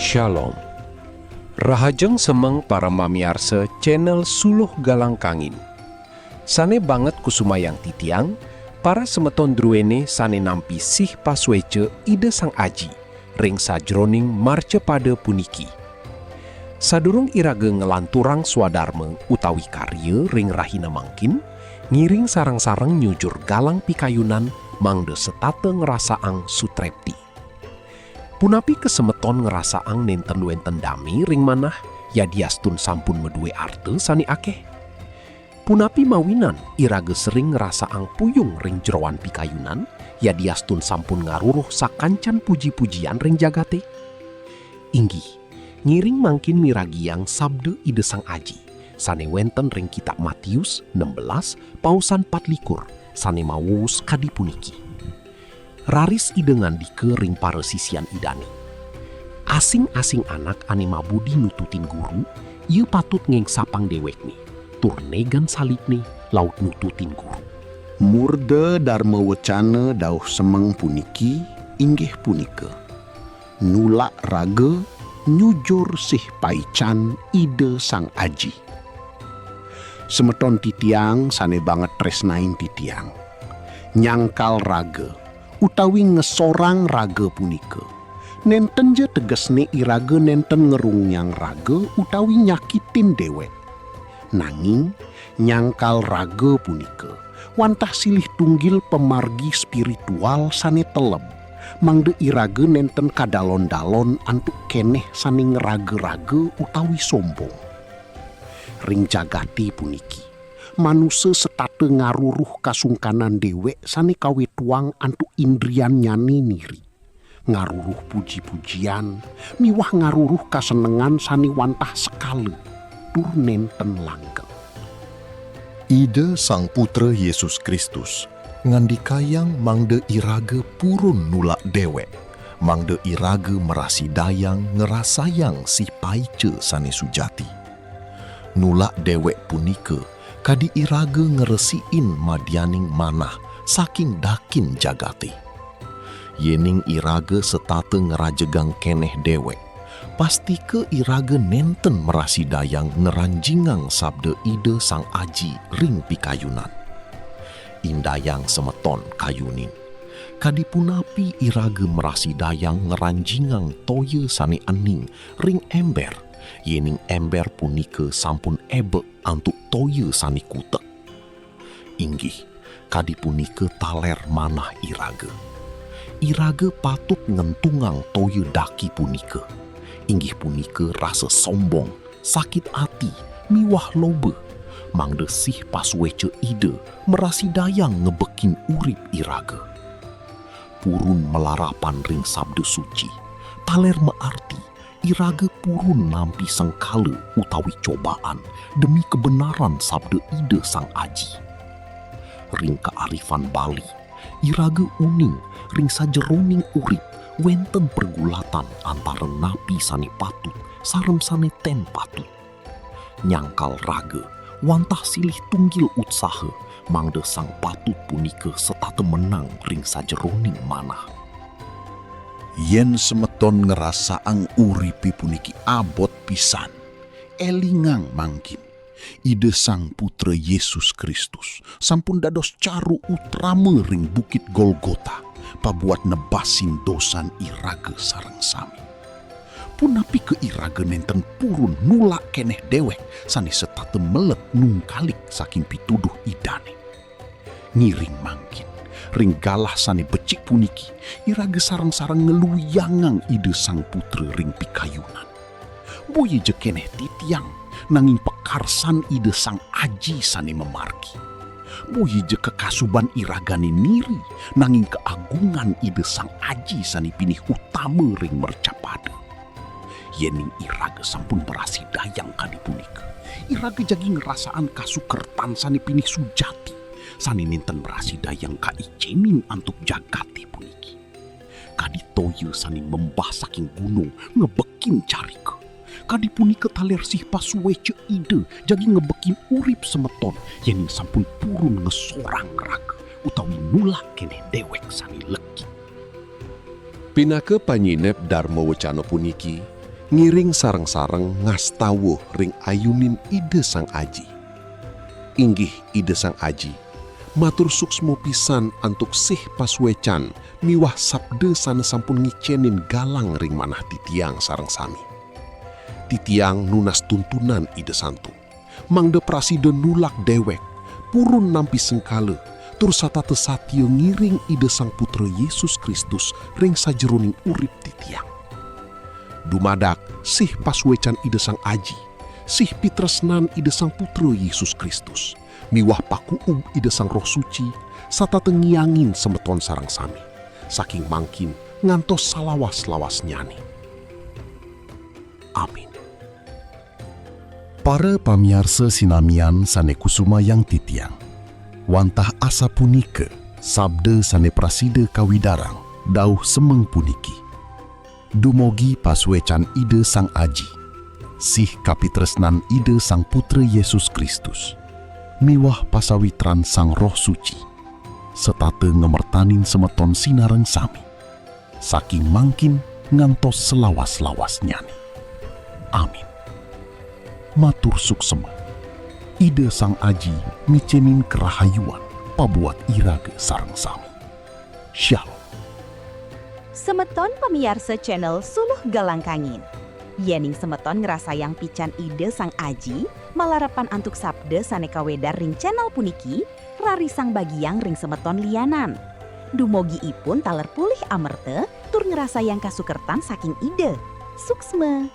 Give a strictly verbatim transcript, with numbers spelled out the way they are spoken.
Shalom. Rahajeng semeng para mamiarsa channel Suluh Galang Kangin. Sane banget kusumayang titiang, para semeton druene sane nampi sih pasueca Ida Sang Aji ring sajroning marcapada puniki. Sadurung iraga nglanturang swadarma utawi karya ring rahina mangkin, ngiring sareng-sareng nyujur galang pikayunan mangda setata ngrasaang sutrepti. Punapi ka semeton ngrasaang nenten wenten dame ring manah, yadiastun sampun madue arta sane akeh? Punapi mawinan iraga sering ngrasaang puyung ring jeroan pikayunan, yadiastun sampun ngaruruh sakancan puji-pujian ring jagate? Inggih, ngiring mangkin miragiang sabda Ida Sang Aji, sane wenten ring kitab Matius enam belas, pausan patlikur, sane mawuus kadi puniki. Raris Ida ngandika ring parasisian Idane, "Asing-asing anak ane mabudi nututin Guru, ia patut ngengsapang dewekne, tur negan salibne laut nututin Guru." Murda Dharma Wacana dauh semeng puniki inggih punika, nulak raga nyujur sih paican Ida Sang Aji. Semeton titiang sane banget tresnain titiang, nyangkal raga utawi ngesorang raga punika, nentenja tegesne iraga nenten ngerungyang raga utawi nyakitin dewek. Nanging nyangkal raga punika wantah silih tunggil pamargi spiritual sane teleb, mangda iraga nenten kadalon-dalon antuk keneh sane ngraga-raga utawi sombong. Ring jagate puniki, manusa setata ngaruruh kasungkanan dewek sane kawetuang antuk indriannyane niri, ngaruruh puji-pujian miwah ngaruruh kasenengan sane wantah sekala tur nenten langgeng. Ida Sang Putra Yesus Kristus ngandikayang mangda iraga purun nulak dewek, mangda iraga mrasidayang ngrasayang sih paica sane sujati. Nulak dewek punika kadi iraga ngresiin madianing manah saking dakin jagate. Yening iraga setata ngrajegang keneh dewek, pastika iraga nenten mrasidayang ngranjingang sabda Ida Sang Aji ring pikayunan. Indayang semeton kayunin, kadi punapi iraga mrasidayang ngranjingang toya sane ening ring ember, yening ember punika sampun ebek antuk toya sane kutek. Inggih, kadi punika taler manah iraga. Iraga patut ngentungang toya daki punika, inggih punika rasa sombong, sakit ati, miwah loba, mangda sih pasueca Ida mrasidayang ngebekin urip iraga. Purun malarapan ring sabda suci, taler maarti iraga purun nampi sengkala utawi cobaan demi kebenaran sabda Ida Sang Aji. Ring kaarifan Bali, iraga uning ring sajeroning urip wenten pergulatan antara napi sane patut sareng sane ten patut. Nyangkal raga wantah silih tunggil utsaha mangda sang patut punika setata menang ring sajeroning manah. Yen semeton ngrasaang uripe puniki abot pisan, elingang mangkin, Ida Sang Putra Yesus Kristus sampun dados caru utrama ring Bukit Golgota, pabuat nebasin dosan iraga sareng sami. Punapike iraga nenten purun nulak keneh dewek sane setata meled nungkalik saking pituduh Idane? Ngiring mangkin, ring galah sane becik puniki, iraga sareng-sareng ngluyangang Ida Sang Putra ring pikayunan. Boya ja keneh titiang, nanging pakarsan Ida Sang Aji sane mamargi. Boya ja kakasuban iragane niri, nanging kaagungan Ida Sang Aji sane pinih utama ring mercapada. Yening iraga sampun mrasidayang kadi punika, iraga jagi ngrasaan kasukertan sane pinih sujati, sane nenten mrasidayang kaicenin antuk jagate puniki. Kadi toya sane membah saking gunung ngebekin carika, kadi punika taler sih pasueca Ida jagi ngebekin urip semeton, yening sampun purun ngesorang raga utawi nulak keneh dewek sane legi. Pinaka panyinep darma wecana puniki, Ngiring sareng-sareng ngastawa ring ayunin Ida Sang Aji. Inggih Ida Sang Aji, matur suksma pisan antuk sih pasuecan miwah sabda sane sampun ngicenin galang ring manah titiang sareng sami. Titiang nunas tuntunan Ida Santo, mangda prasida nulak dewek, purun nampi sengkala, tur satata satia ngiring Ida Sang Putra Yesus Kristus ring sajeroning urip titiang. Dumadak sih pasuecan Ida Sang Aji, sih pitresnan Ida Sang Putra Yesus Kristus, miwah pakuub Ida Sang Roh Suci, satata ngiangin semeton sareng sami, saking mangkin ngantos salawas-lawasnyane. Amin. Para pamiarsa sinamian sane kusumayang titiang, wantah asapunika sabda sane prasida kawidarang dauh semeng puniki. Dumugi pasuecan Ida Sang Aji, sih kapitresnan Ida Sang Putra Yesus Kristus, miwah pasawitran Sang Roh Suci, setata ngamertanin semeton sinareng sami, saking mangkin ngantos salawas-lawasnyane. Amin. Matur suksema. Ida Sang Aji micenin karahayuan pabuat iraga sareng sami. Shalom. Semeton pamiarsa channel Suluh Galang Kangin. Yening semeton ngrasayang pican Ida Sang Aji, malarapan antuk sabda sane kawedar ring channel puniki, rarisang bagiang ring semeton lianan. Dumugi ipun taler polih amerta tur ngrasayang kasukertan saking Ida. Suksma.